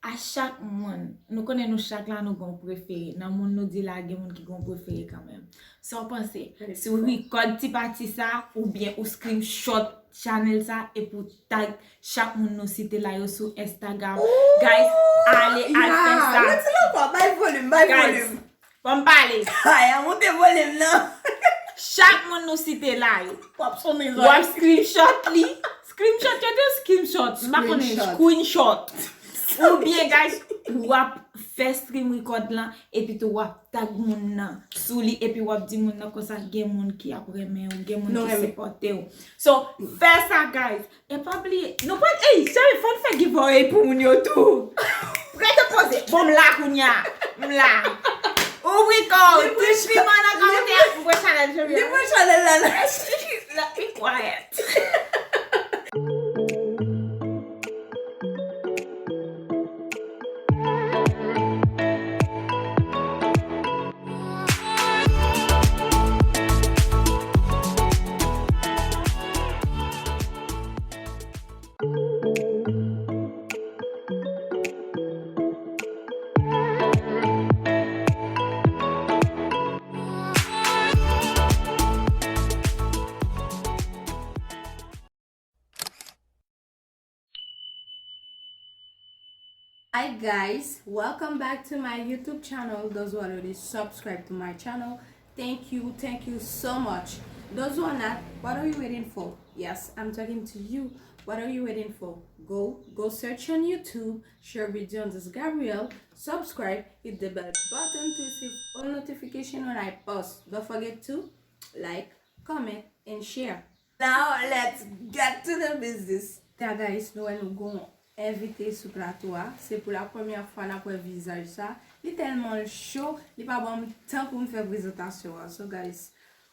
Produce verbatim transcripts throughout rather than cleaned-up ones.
A chak moun, nou konnen nou chak la nou gon prefere. Nan moun nou di la gen moun ki gon prefere kanmenm. Sa w panse? Si w rikòd ti pati sa, oubyen ou screenshot chanèl sa, epi w tag chak moun nou site la yo sou Instagram. Guys, ale al fè sa. Retire ankò, bay volim, bay volim. Ban m pale. Ay, a monte volim nan. Chak moun nou site la yo. W ap sonnen zòrèy. W ap screenshot li. Screenshot, yo di screenshot. M pa konnen, screenshot. Oubyen, guys, w ap fè screen record lan, epi tou w ap tag moun nan sou li, epi w ap di moun nan konsa gen moun ki ap renmen w, gen moun ki sipòte w. So, fè sa, guys. E pa bliye, nou pral, ey, cheri, fò n fè giveaway pou moun yo tou. Rete poze. Bon, m la kounye a. M la. Ou wi kò, touch piman nan kòmantè a pou pran chanèl jodi a. Li pran chanèl la, la. Let me quiet. Hi guys, welcome back to my YouTube channel. Those who already subscribe to my channel, thank you, thank you so much. Those who are not, what are you waiting for? Yes, I'm talking to you. What are you waiting for? Go, go search on YouTube, Shervy Jones Gabriel, subscribe, hit the bell button to receive all notification when I post. Don't forget to like, comment, and share. Now, let's get to the business. Guys, nou wè nou gon envite sou plato a. Se pou la premyè fwa n ap wè vizaj sa. Li tèlman cho, li pa ban m tan pou m fè prezantasyon an. So, guys,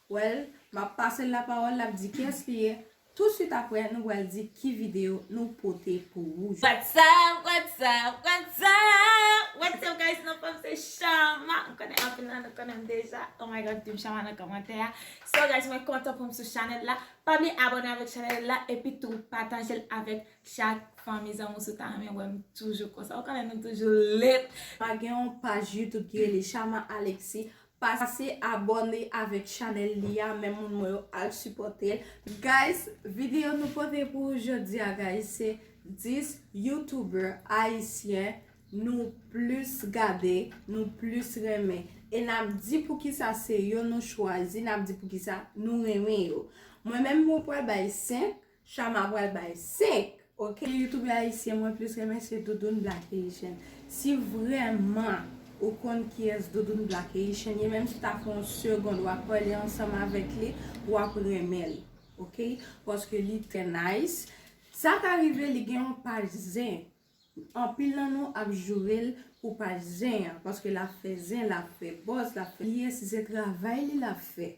well, m ap pase l lapawòl, l ap di kiyès li ye. Tousuit apre, nou pral di ki videyo nou pote pou ou. What's up, what's up, what's up? What's up, guys? Non pa m se Chama. M konnen anpil nan nou konnen m deja. Oh my God, Team Chama nan kòmantè a. So, guys, mwen kontan pou m sou chanèl la. Pa bliye abòne avèk chanèl la, epi tou pataje l avèk chak fanmi, zanmi w si w ta renmen wè m toujou konsa. Ou konnen nou toujou lit. Pa gen yon paj YouTube ki rele Chama Alexis. Pase abòne avèk chanèl li a, menm moun mwen yo al sipòte l. Guys, videyo nou pote pou ou jodi a, guys, se dis YouTuber ayisyen nou plis gade, nou plis renmen. E n ap di poukisa se yo nou chwazi, n ap di poukisa nou renmen yo. Mwen menm, mwen pral bay senk, Chama pral bay senk, oke? YouTube ayisyen mwen plis renmen se Doudoune Black Haitian. Si vrèman ou konn kiyès Doudoune Black Haitian ye, menm si ta fè yon segond w ap pale ansanm avèk li, w ap renmen l, oke? Paske li trè nice. Sa ka rive li gen yon paj zen. Anpil nan nou ap joure l pou paj zen an, paske l ap fè zen, l ap fè buzz, l ap fè, li ye, si se travay li l ap fè.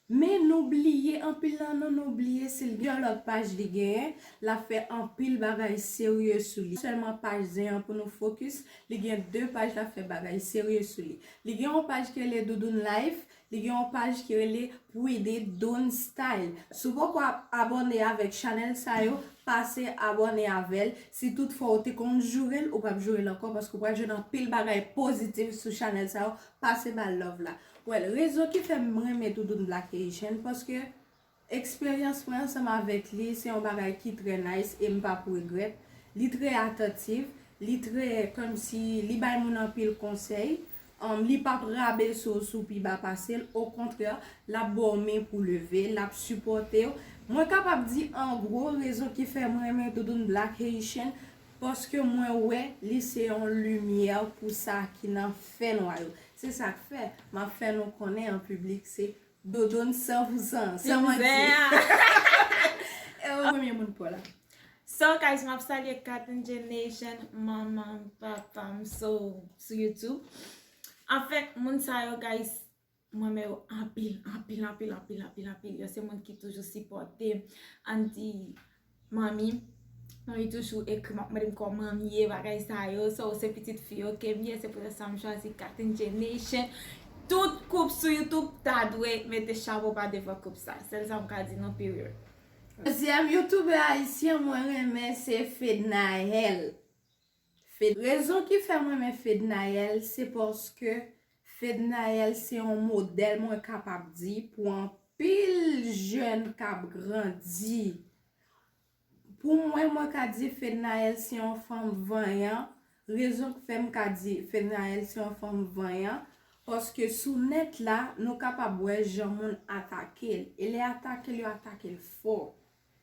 Men nou bliye, anpil nan nou, nou bliye si l gen yon lòt paj li genyen, l ap fè anpil bagay serye sou li. Sèlman paj zen an pou nou fokis, li gen de paj l ap fè bagay serye sou li. Li gen yon paj ki rele Doudoune Life, li gen yon paj ki rele Pretty Doune Style. Si w poko ap abòne avèk chanèl sa yo, pase abòne avè l. Si toutfwa ou te konn joure l, ou p ap joure l ankò, paske w pral jwenn anpil bagay pozitif sou chanèl sa yo. Pase ba l love la. Well, rezon ki fè m renmen Doudoune Black Haitian, paske eksperyans mwen ansanm avèk li, se yon bagay ki trè nice e m p ap regrèt. Li trè atantif, li trè, kòmsi, li bay moun anpil konsèy. Um, li p ap rabese w si w pi ba pase l. Okontrè, l ap ba w men pou leve, l ap sipòte w. Mwen kapab di, an gwo, rezon ki fè m renmen Doudoune Black Haitian, paske mwen wè li se yon limyè pou sa ki nan fènwa yo. Se sa k fè m ap fè nou konnen an piblik se Doudoune san pou san, san manti. E w premye moun pa w la. So, guys, m ap salye Katinje Nation, manman m, papa m, so, sou YouTube. Anfèt, moun sa yo, guys, m renmen yo anpil, anpil, anpil, anpil, anpil, anpil. Yo se moun ki toujou sipòte m. Ann di, manmi, manmi toujou ekri m, ap mande m kòman m ye, bagay sa yo. So, se pitit fi yo ke m ye, se poutèt sa m chwazi Katinje Nation. Tout koup sou YouTube ta dwe mete chapo ba devan koup sa. Sèl sa m ka di nou, period. Dezyèm youtubè ayisyen mwen renmen se Fednaelle. Rezon ki fè m renmen Fednaelle, se paske Fednaelle se yon modèl mwen kapab di pou anpil jèn k ap grandi. Pou mwen, mwen ka di Fednaelle se yon fanm vanyan. Rezon k fè m ka di Fednaelle se yon fanm vanyan, paske sou nèt la, nou kapab wè jan moun atake l. E lè atake l, yo atake l fò.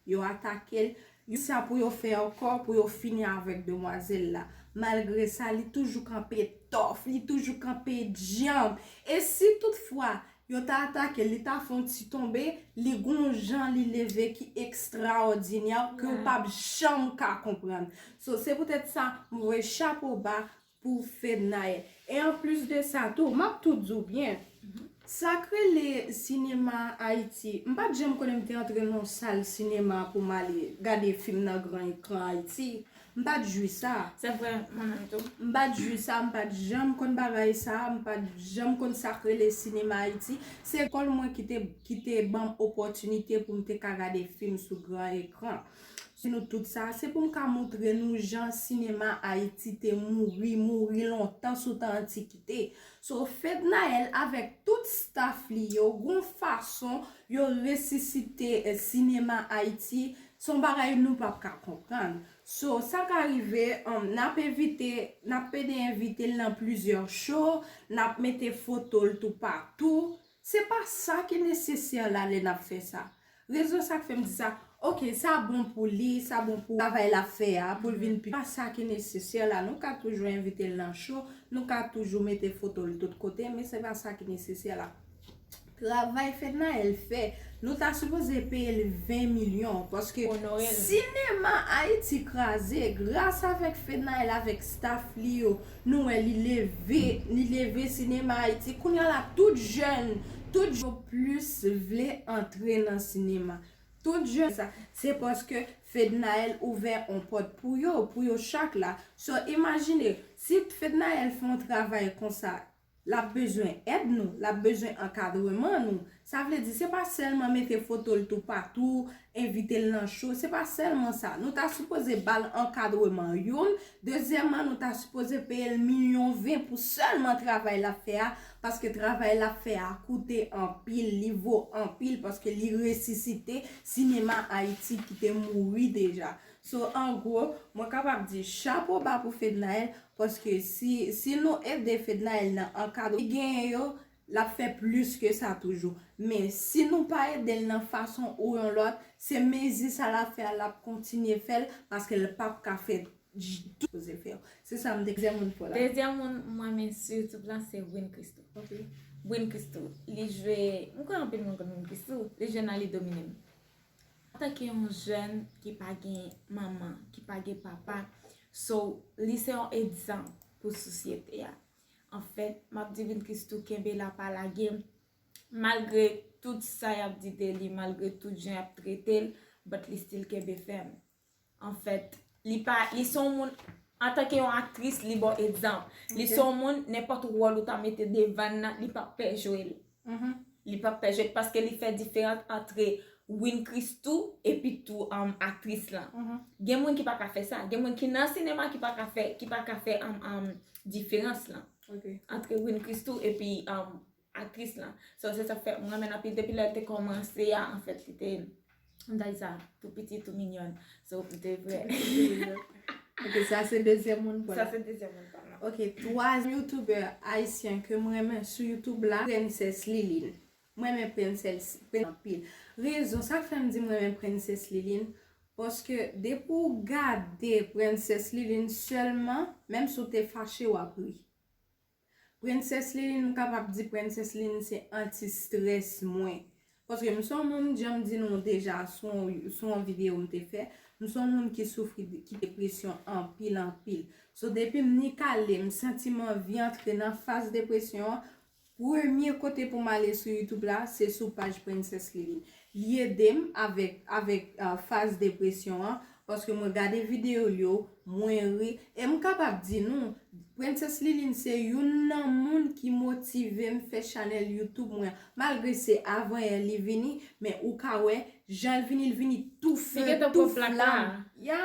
Yo atake l. Yo sa pou yo fè ankò, pou yo fini avèk demwazèl la. Malgre sa, li toujou kanpe tòf, li toujou kanpe djanm. E si toutfwa yo ta atake l, li ta fè yon ti tonbe, li gon jan li leve ki ekstraòdinè, ke w p ap janm ka konprann. So, se poutèt sa, m voye chapo ba pou Fednaelle. E anplis de sa tou, m ap tou di w byen, sa k rele sinema Ayiti, m pa t janm konnen m te antre nan yon sal sinema pou m ale gade fim nan gran ekran Ayiti. M pa t jwi sa. Se vre, mwen menm tou. M pa t jwi sa, m pa t janm konn bagay sa, m pa t janm konn sa k rele sinema Ayiti. Se lekòl mwen ki te, ki te ban m opòtinite pou m te ka gade fim sou gran ekran. Si nou tout sa, se pou m ka montre nou jan sinema Ayiti te mouri, mouri lontan sou tan antikite. So, Fednaelle avèk tout staff li yo, gon fason yo resisite, eh, sinema Ayiti, se yon bagay nou p ap ka konprann. So, sa ka rive, um, n ap envite, n ap pede envite l nan plizyè show, n ap mete foto l toupatou. Se pa sa ki nesesè la lè n ap fè sa. Rezon sa k fè m di sa, oke, sa bon pou li, sa bon pou travay l ap fè a, pou l vin pi. Pa sa ki nesesè la, nou ka toujou envite l nan show, nou ka toujou mete foto l tout kote, men se pa sa ki nesesè la. Travay Fednaelle fè, nou ta sipoze peye l ven milyon, paske sinema Ayiti kraze, gras avèk Fednaelle, avèk staff li yo, nou wè li leve, li leve sinema Ayiti. Kounye a la, tout jèn, tout jèn plis vle antre nan sinema. Tout jèn sa, se paske Fednaelle ouvè yon pòt pou yo, pou yo chak la. So, imajine, si Fednaelle fè yon travay konsa, l ap bezwen èd nou, l ap bezwen ankadreman nou. Sa vle di, se pa sèlman mete foto l toupatou, envite l nan show, se pa sèlman sa. Nou ta sipoze ba l ankadreman, youn. Dezyèmman, nou ta sipoze peye l milyon ven pou sèlman travay l ap fè a, paske travay l ap fè a koute anpil, li vo anpil, paske li resisite sinema Ayiti ki te mouri deja. So, an gwo, mwen kapab di chapo ba pou Fednaelle, paske si, si nou ede Fednaelle nan ankadre li genyen yo, l ap fè plis ke sa toujou. Men, si nou pa ede l nan fason ou yon lòt, se mezi sa l ap fè a, l ap kontinye fè l, paske l p ap ka fè j-, tou poze fè yo. Se sa m te. Dezyèm moun pou la. Dezyèm moun mwen renmen sou YouTube la, se Win Christoo. Ok. Win Christoo, li jwe, m kwè anpil moun konn Win Christoo, li jwe nan Li Domine M. Antanke yon jèn ki pa gen manman, ki pa gen papa, so, li se yon egzanp pou sosyete a. Anfèt, m ap di Win Christoo kenbe la, pa lage. Malgre tout sa y ap di de li, malgre tout jan y ap trete l, but li still kenbe fèm. Anfèt, li pa, li se yon moun, antanke yon aktris, li ba w egzanp. Li se yon moun, nenpòt wòl ou ta mete devan l nan, li p ap pè jwe l. Li p ap pè jwe l paske li fè diferans antre Win Christoo epi tou, um, aktris lan. Gen moun ki pa ka fè sa. Gen moun ki nan sinema ki pa ka fè, ki pa ka fè, um, um, diferans lan. Ok. Antre Win Christoo epi, um, aktris lan. So, se sa k fè mwen renmen l anpil. Depi lè l te kòmanse a, anfèt, li te, m ta di sa, tou piti, tou minyòn. So, m te vre. Ok, sa se dezyèm moun pa w la. Sa se dezyèm moun pa m la. Ok, twazyèm youtubè ayisyen ke m renmen sou YouTube la, Princess Liline. Mwen renmen Princess, Prin-, anpil. Rezon, sa k fè m di m renmen Princess Liline, paske depi w gade Princess Liline sèlman, menm si w te fache, w ap ri. Princess Liline, m kapab di Princess Liline se anti-stress mwen. Paske m se yon moun, jan m di nou deja sou yon, sou yon videyo m te fè, m se yon moun ki soufri de, ki depresyon anpil, anpil. So, depi m ni kale, m santi m anvi antre nan faz depresyon an, premye kote pou m ale sou YouTube la, se sou paj Princess Liline. Li ede m avèk, avèk, ah, faz depresyon an, paske mwen gade videyo l yo, mwen ri. E m kapab di nou, Princess Liline se youn nan moun ki motive m fè chanèl YouTube mwen. Malgre se avan yè li vini, men ou ka wè, jan l vini, l vini tou feu, tou flam. Ya!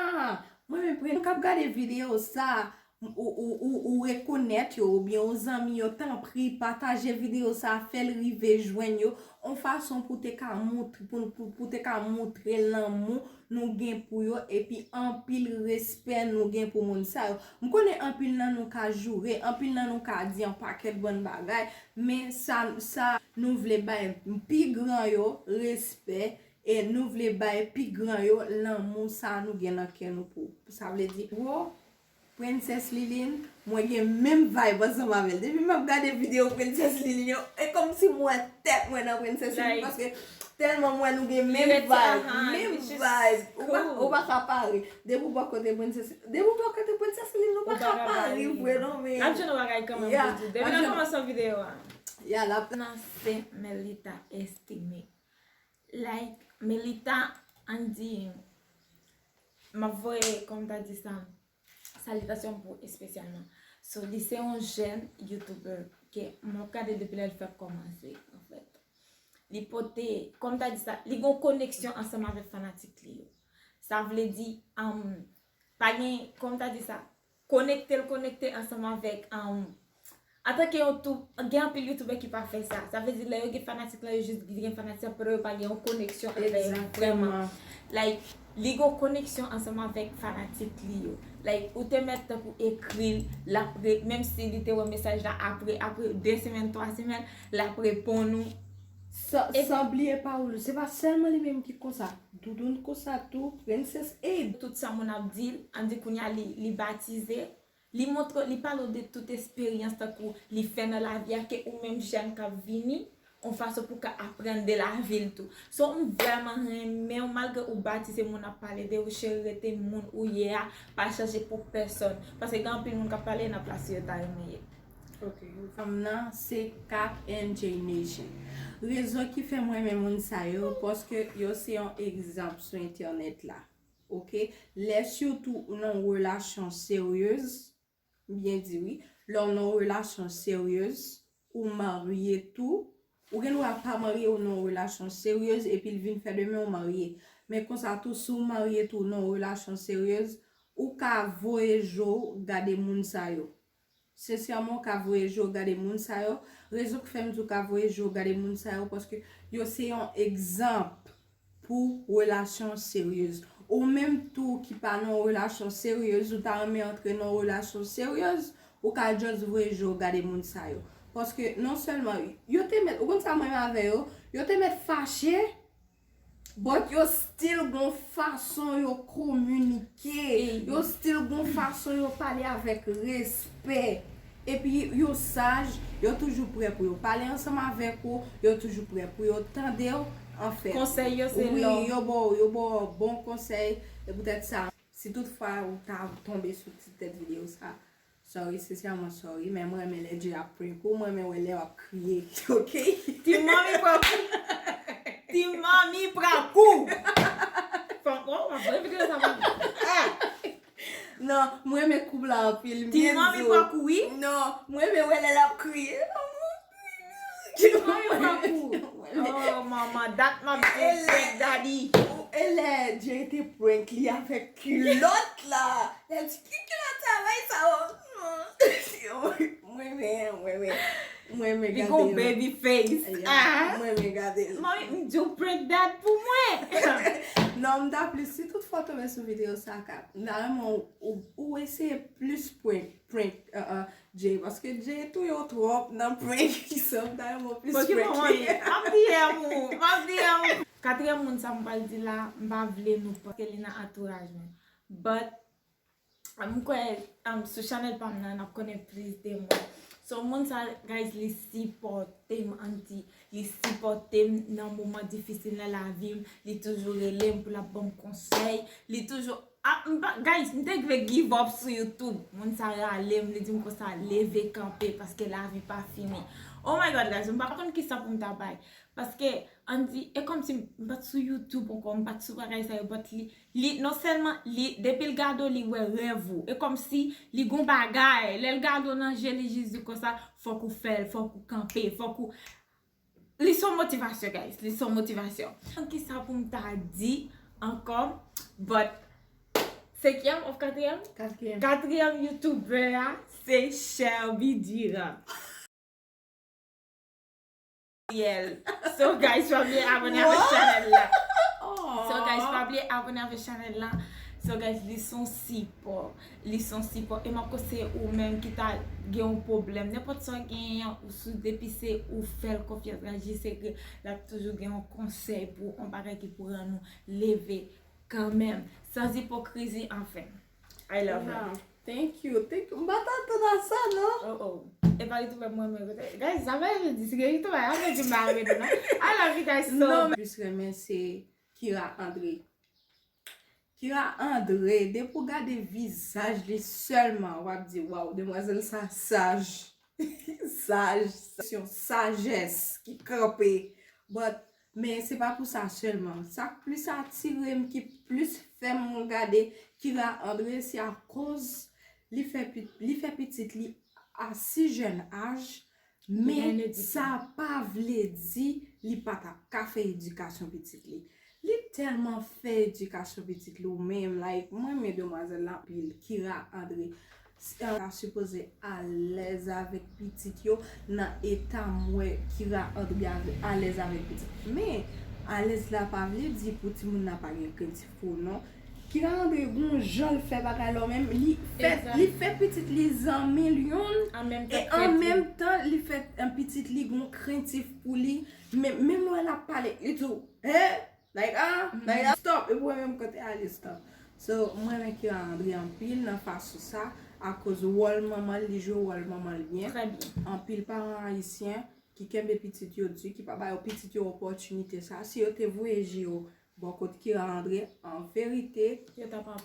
Mwen menm, mwen k ap gade videyo sa, ou, ou, ou, ou rekonèt yo oubyen ou zanmi yo, tanpri pataje videyo sa, fè l rive jwenn yo, yon fason pou te ka moutre, pou, pou, pou te ka moutre lanmou nou gen pou yo, epi anpil respè nou gen pou moun sa yo. M konnen anpil nan nou ka joure, anpil nan nou ka di yon pakèt bann bagay, men sa, sa nou vle bay pi gran yo respè, e nou vle bay pi gran yo lanmou sa nou gen nan kè nou pou, sa vle di, wo, Princess Liline, mwen gen menm vibe ansanm avè l. Depi m ap gade videyo Princess Liline yo, e kòmsi m wè tèt mwen nan Princess Liline, paske tèlman m wè nou gen menm vibe, menm vibe. Ou pa, ou pa ka pare. Depi w bò kote Princess, depi w bò kote Princess Liline, ou pa ka pare vre non, men. N ap jwenn yon bagay kanmenm pou di. Depi nan kòmansman videyo a. Ya, l ap. Nan se Melita Estime. Like, Melita, ann di, m ap voye, kòm ta di sa, salitasyon pou espesyalman. So, li se yon jèn YouTuber ke m ap gade depi lè l fèk kòmanse, anfèt. Li pote, kòm ta di sa, li gon koneksyon ansanm avèk fanatik li yo. Sa vle di, um, pa gen, kòm ta di sa, konekte l konekte ansanm avèk, um, antanke yon tou, gen anpil youtubè ki pa fè sa. Sa vle di lè yo gen fanatik lan, yo jis gen fanatik lan, pandan yo pa gen yon koneksyon avè yo vrèman. Like, li gon koneksyon ansanm avèk fanatik li yo. Like, ou te mèt tankou ekri l, l ap re-, menm si li te wè mesaj la apre, apre de semèn, twa semèn, l ap reponn ou. San, san bliye pawòl ou, se pa sèlman li menm ki konsa. Doudoun konsa tou, Princess Aid. Tout sa moun ap di l, ann di kounye a li, li batize, li montre, li pale w de tout esperyans tankou li fè nan lavi a ke ou menm jèn k ap vini, yon fason pou w ka aprann de lavi l tou. So, m vrèman renmen w, malgre ou batize, moun ap pale de ou, cheri, rete moun ou ye a, pa chanje pou pèsonn. Paske gen anpil moun k ap pale nan plas yo ta renmen ye. Ok. Fanm nan se Cap N J Nation. Rezon ki fè m renmen moun sa yo, paske yo se yon egzanp sou entènèt la. Ok? Lè sitou ou nan yon relasyon seryez, m byen di wi, lè w nan yon relasyon seryez, ou marye tou, ou gen dwa pa marye, ou nan yon relasyon seryez, epi l vin fè demen ou marye. Men konsa tou, si w marye tou, w nan yon relasyon seryez, ou ka voye je w gade moun sa yo. Sensèman, w ka voye je w gade moun sa yo. Rezon ki fè m di w ka voye je w gade moun sa yo, paske yo se yon egzanp pou relasyon seryez. Ou menm tou ki pa nan yon relasyon seryez, ou ta renmen antre nan yon relasyon seryez, ou ka just voye je w gade moun sa yo. Paske non sèlman yo te mèt, ou konn sa m renmen avè yo, yo te mèt fache, but yo still gon fason yo kominike, yo still gon fason yo pale avèk respè. Epi yo saj, yo toujou prè pou yo pale ansanm avèk ou, yo toujou prè pou yo tande w, anfèt. Konsèy yo se lò. Wi, yo ba w, yo ba w bon konsèy, e poutèt sa, si toutfwa ou ta tonbe sou ti tèt videyo sa, sorry, sensèman sorry, men mwen renmen lè Jay ap prank ou, mwen renmen wè lè w ap kriye, ok? Ti manmi prank ou! Ti manmi prank ou! Fanm, oh, m ap voye videyo sa pou ou. Ah! Non, mwen renmen koup la anpil. Ti manmi prank ou, wi. Non, mwen renmen wè lè l ap kriye. Ti manmi prank ou. Oh, manman, dat m ap di prank daddy. E lè Jay te prank li avèk kilòt la. Lè l di ki kilòt sa, bay sa, oh. Mwen renmen, mwen renmen. Mwen renmen gade yo. Li gon baby face. Ah. Mwen renmen gade l. Manmi, m di w prank dad pou mwen. Non, m ta plis, si toutfwa w tonbe sou videyo sa, Cap, m ta renmen w, ou, ou eseye plis prank, prank, uh, uh, Jay, paske Jay touye w twòp nan prank, so m ta renmen w plis prank li. Paske manman, m ap di M ou, m ap di M ou. Katriyèm moun sa m pral di la, m pa vle nou, paske li nan antouraj mwen. But, M kwè, um, sou chanèl pa m nan, n ap konnen plis de moun. So, moun sa, guys, li sipòte m, ann di, li sipòte m nan moman difisil nan lavi m, li toujou rele m pou l ap ban m konsèy, li toujou, ah, m pa, guys, m te vle give up sou YouTube. Moun sa rale m, li di m konsa, leve kanpe, paske lavi pa fini. Oh my God, guys, m pa konn kisa pou m ta bay. Paske, ann di, e kòmsi m pa t sou YouTube ankò, m pa t sou bagay sa yo, but li, li, non sèlman, li, depi l gade w, li wè rèv ou. E kòmsi li gon bagay, lè l gade w nan je, li jis di konsa, fòk ou fè l, fòk ou kanpe, fòk ou, li se yon motivasyon, guys, li se yon motivasyon. Kisa pou m ta di ankò, but Senkyèm of katriyèm? Katriyèm. Katriyèm youtubè a, se Shelby Durand. So guys, pa bliye abone avèk chanèl la. So guys, pa bliye abone avèk chanèl la. So guys, li son sipò. Li son sipò. E m ap konseye ou menm ki ta gen yon pwoblèm, nenpòt sa w genyen an, ou sou depi se ou fè l konfyans, Gaji Sekrè, l ap toujou gen yon konsèy pou ou, yon bagay ki pou rann ou leve kanmenm. Sans ipokrizi, anfen. I love her. Thank you, thank you. M pa t atann a sa, non. Oh, oh. E pa YouTube mwen, mwen, guys, sa pa vle di, si YouTube, sa vle di m pa renmen nou, non. I love you guys so much. Plis renmen se Kira André. Kira André, depi w gade vizaj li sèlman, w ap di, waw, demwazèl sa saj. Saj, se yon sajès ki kanpe. But, men se pa pou sa sèlman. Sa k plis atire m, ki plis fè m gade Kira André, se akoz li fè, li fè pitit li a si jèn aj, men sa pa vle di li pa t ap ka fè edikasyon pitit li. Li tèlman fè edikasyon pitit li ou menm, like, mwen renmen demwazèl la anpil, Kira André. Sa sipoze alèz avèk pitit yo nan eta m wè Kira André alèz avèk pitit. Men, alèz la pa vle di pou timoun nan pa gen krentif pou ou non. Kira André gon jan l fè bagay la menm, li fè li fè pitit li zanmi l youn e an menm tan li fè pitit li gon krentif pou li, men menm lè l ap pale li di w, hey, like ah, like ah, stop, epi w menm kote ale stop. So mwen renmen Kira André anpil nan fason sa, akoz wòl manman l, li jwe wòl manman l byen. Anpil paran ayisyen ki kenbe pitit yo di, ki pa ba yo pitit yo opòtinite sa, si yo te voye je yo bò kot Kira André, an verite,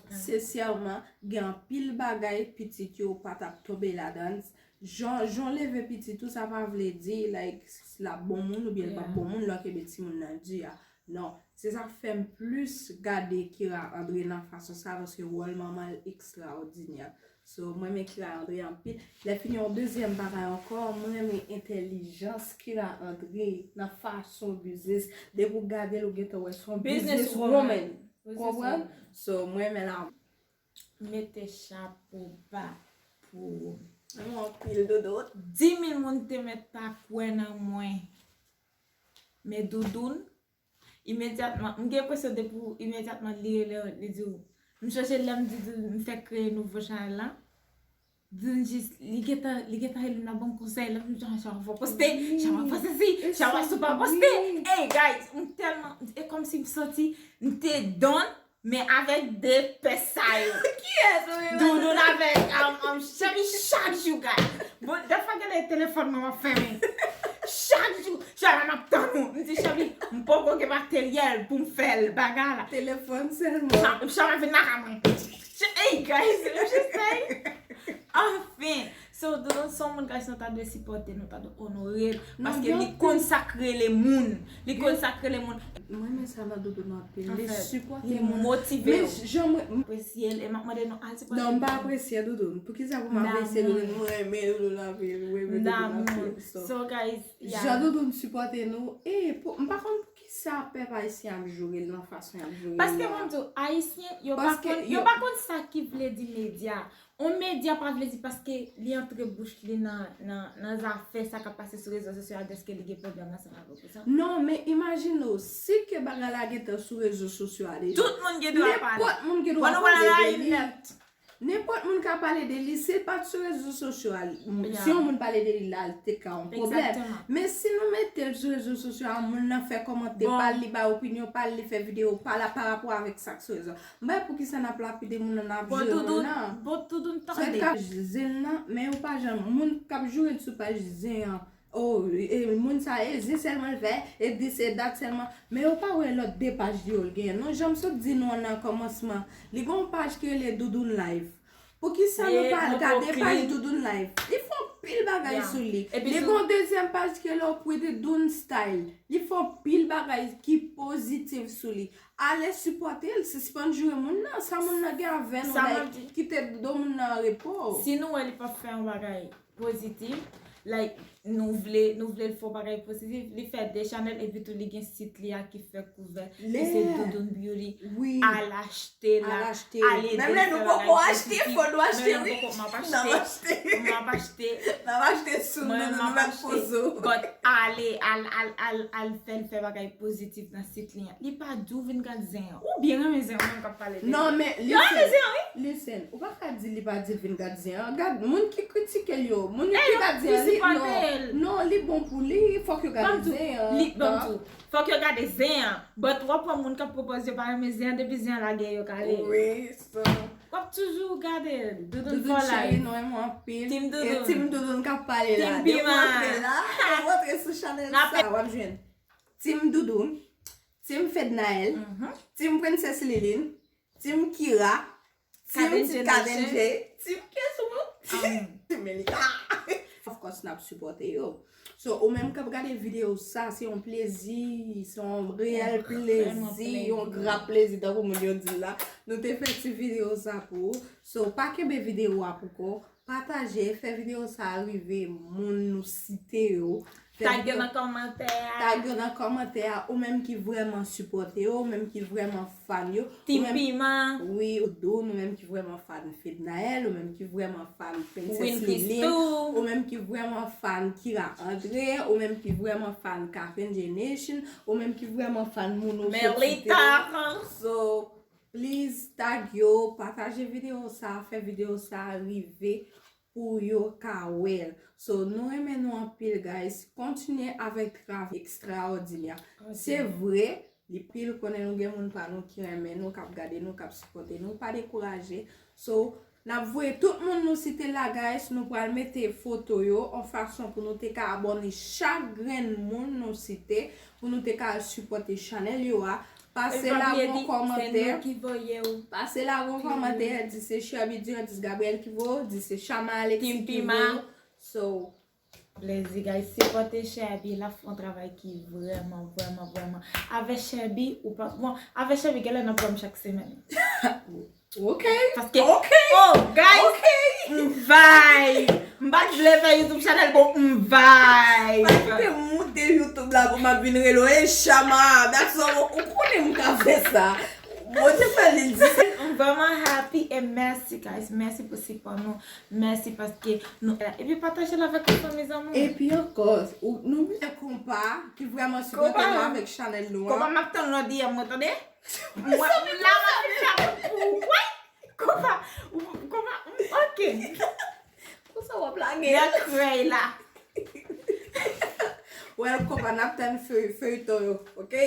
sensèman, gen anpil bagay pitit yo pa t ap tonbe ladan l. Jan jan w leve pitit ou, sa pa vle di like l ap bon moun oubyen l p ap bon moun lè w kenbe timoun nan di a. Non, se sa k fè m plis gade Kira André nan fason sa, paske wòl manman l ekstraòdinè. So mwen renmen Kira André anpil. Lè fini yon dezyèm bagay ankò, mwen renmen entèlijans Kira André nan fason biznis. Depi w gade l ou gentan wè se yon business woman. Konprann? So mwen renmen la. Mete chapo ba pou ou. Mwen anpil dodo. Dis mil moun te mèt pa kwè nan mwen. Men Doudoun, imedyatman, m gen enpresyon depi w imedyatman li rele w, li di w, m chèche lè m di Doudoun m fèk kreye nouvo chanèl la. Doudoun jis, li gentan, li gentan rele m nan ban m konsèy, l ap di m Chawa fò poste, Chawa fò sesi, Chawa si w pa poste. Hey guys, m tèlman, e kòmsi m santi m te donn, men avèk de pès sa yo. Doudoun avèk um, um, Chèbi chak jou, guys. Bon, dèfwa gen lè telefòn mwen m ap fèmen. Chak jou, Chèbi m ap tann ou. M di Chèbi, m poko gen materyèl pou m fè l bagay la. Telefòn sèlman. Chèbi vin lakay mwen. Hey, guys, m just say. Anfen. So, Doudoun, se yon moun, guys, nou ta dwe sipòte, nou ta dwe onore l, paske li konn sa k rele moun. Li konn sa k rele moun. Mwen renmen sa nan Doudoun anpil. Li sipòte moun. Li motive w. Men jan mwen. M apresye l e m ap mande nou al sipòte. Non, m pa apresye Doudoun. Poukisa pou m apresye Doudoun? Mwen renmen Doudoun anpil. Mwen renmen Doudoun anpil. So, guys, yeah. Jan Doudoun sipòte nou. E, m pa konn poukisa pèp ayisyen ap joure l nan fason y ap joure l la. Paske mwen di w, Ayisyen, yo pa konn, yo pa konn sa ki vle di medya. On medya pa vle di paske li antre bouch li nan, nan, nan zafè sa k ap pase sou rezo sosyo a, dèske li gen pwoblèm ansanm avèk ou sa. Non, men imajine w, si ke bagay la gentan sou rezo sosyo a deja. Tout moun gen dwa pale. Nenpòt moun gen dwa pale de li. Nenpòt moun ka pale de li, si l pa t sou rezo sosyo a, si yon moun pale de li la, l te ka yon pwoblèm. Men si nou mete l sou rezo sosyo a, moun nan fè kòmantè pa l, li bay opinyon pa l, li fè videyo pa l, pa rapò avèk sa k sou rezo. M pa wè poukisa n ap lapide moun nan, n ap joure moun nan. Bon, Doudoun, tande. Sòt k ap zen nan, men yo pa janm, moun k ap joure l sou paj zen an, oh, e, moun sa e zen sèlman l fè, e dis e dat sèlman. Men yo pa wè lòt de paj li yo l genyen. Non, jan m sot di nou an nan kòmansman, li gen yon paj ki rele Doudoun Live. Poukisa nou pa gade paj Doudoun Live? Li fè anpil bagay sou li. Li gen yon dezyèm paj ki rele Pretty Doun Style. Li fè anpil bagay ki pozitif sou li. Ale sipòte l, sispann joure moun nan. Sa moun nan gen avè nou, like, kite do moun nan an repo. Si nou wè li p ap fè yon bagay pozitif, like, nou vle, nou vle l fè yon bagay pozitif, li fè de chanèl, epi tou li gen sit li a ki fèk ouvè, ki se Doudoune Beauty. Wi. Al achte la, al ede l fè bagay pozitif. Menm lè nou poko achte, fò nou achte, wi. M ap achte. M ap achte. N ap achte sou nou, nou mèt poze w. But ale, al, al, al, al fè l fè bagay pozitif nan sit li an. Li pa di w vin gad zen an. Ou byen renmen zen an, ou menm k ap pale de zen an. Non, men listen, listen, ou pa ka di li pa di l vin gad zen an. Gad, moun ki kritike l yo, moun ki pa di an, li, non, non, li bon pou li, fòk yo gade zen an. Li, ban m di w, fòk yo gade zen an. But w ap wè moun k ap pwopoze yo pa renmen zen an, depi zen an lage yo k ale. Wi, so. W ap toujou gade Doudoune for life. Doudoune cheri, nou renmen w anpil. Team Doudoune. E Team Doudoune k ap pale la. Team piman. Depi w antre la, depi w antre sou chanèl sa, w ap jwenn Team Doudoune, Team Fednaelle, Team Princess Liline, Team Kira, Team Kadin J, Team Kesou, Team Melika. Of course, n ap sipòte yo. So, ou menm k ap gade videyo sa, se yon plezi, se yon reyèl plezi, yon gra plezi, tankou moun yo di l la. Nou te fè ti videyo sa pou ou. So, pa kenbe videyo a pou kò w. Pataje, fè videyo sa a rive moun nou site yo. Tag yo nan kòmantè a. Tag yo nan kòmantè a. Ou menm ki vrèman sipòte yo, ou menm ki vrèman fan yo. Team piman. Wi, Doudoune, ou menm ki vrèman fan Fednaelle, ou menm ki vrèman fan Princess Liline, ou menm ki vrèman fan Kira André, ou menm ki vrèman fan Catherine J Nation, ou menm ki vrèman fan moun ou sot site yo. So, please, tag yo, pataje videyo sa, fè videyo sa rive pou yo ka wè l. So, nou renmen nou anpil, guys. Kontinye avèk travay ekstraòdinè. Se vre, li pil konnen nou gen moun pa nou ki renmen nou, k ap gade nou, k ap sipòte nou. Pa dekouraje. So, n ap voye tout moun nou site la, guys. Nou pral mete foto yo an fason pou nou te ka abòne chak grenn moun nou site, pou nou te ka al sipòte chanèl yo a. Pase lage yon kòmantè. Pase lage yon kòmantè, di se Sherby Durandis Gabriel ki voye w, di se Chama Alexis ki voye w. So, plezi, guys. Sipòte Sherby, l ap fè yon travay ki vrèman, vrèman, vrèman. Avèk Sherby, ou pa, bon, avèk Sherby, genlè n ap wè m chak semèn. Ok. Paske, oh, guys, m vibe. M pa t vle fè YouTube channel, bon, m vibe. Pa kite m moute YouTube la pou m ap vin rele w, "Hey, Chama, that's all." Ou konnen m ka fè sa. Bon, se fè li di. M vrèman happy e mèsi, guys. Mèsi pou sipò nou. Mèsi paske nou la. Epi pataje l avèk yon fanmi zanmi w. Epi ankò, ou, nou gen konpa ki vrèman sipòte nou avèk channel nou an. Konpa, m ap tann lòt D M mwen, tande? Mwen, m la, m ap fè pou, wè? Konpa, konpa, ok. Konsa w ap lage l. Nan krèy la. Well, konpa, n ap tann fey-, feyton yo, ok?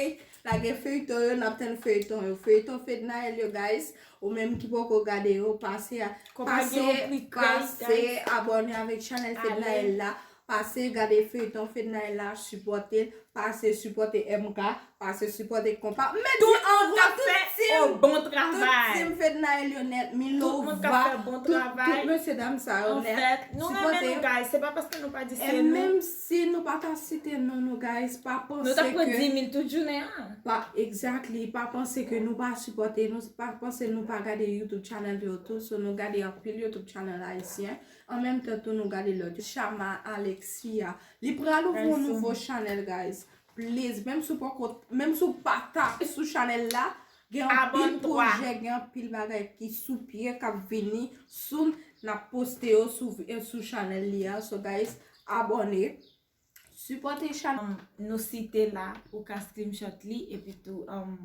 Lage feyton yo, n ap tann feyton yo. Feyton Fednaelle yo, guys. Ou menm ki poko gade yo, pase a, pase, pase abòne avèk channel Fednaelle la. Pase gade feyton Fednaelle la, sipòte l. Pase sipòte M K. Pase sipòte konpa. M mèt di anvan tout team, tout team Fednaelle yo nèt, Milova, tout, tout mesye dam sa yo nèt. Anfèt, nou renmen nou, guys. Se pa paske nou pa di se nou. E menm si nou pa ta site non nou, guys, pa panse ke nou t ap pran dis mil tout jounen an. Pa, exactly, pa panse ke nou pa sipòte, nou pa panse nou pa gade YouTube channel yo tou, so nou gade anpil YouTube channel ayisyen. An menm tan tou nou gade lòt yo. Chama Alexia, li pral ouvri yon nouvo channel, guys. Please, menm si w poko, menm si w pa ta sou chanèl la, gen anpil pwojè, gen anpil bagay ki sou pye k ap vini soon, n ap poste yo sou, sou chanèl li a. So guys, abòne, sipòte chanèl. Um, nou site la, ou ka screenshot li, epi tou, um,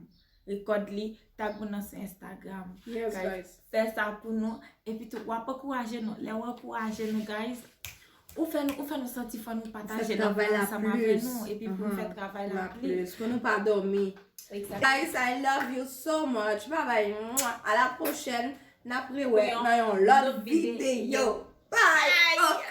rekòd li, tag nou nan sou Instagram. Yes, guys. Fè sa pou nou, epi tou, w ap ankouraje nou. Lè w ankouraje nou, guys, ou fè nou, ou fè nou santi fò nou pataje love la ansanm avè nou, epi pou n fè travay la plis. Pou nou pa dòmi. Exactly. Guys, I love you so much. Bye bye. Mwah. À la prochaine. N ap rewè nan yon lòt videyo. Bye.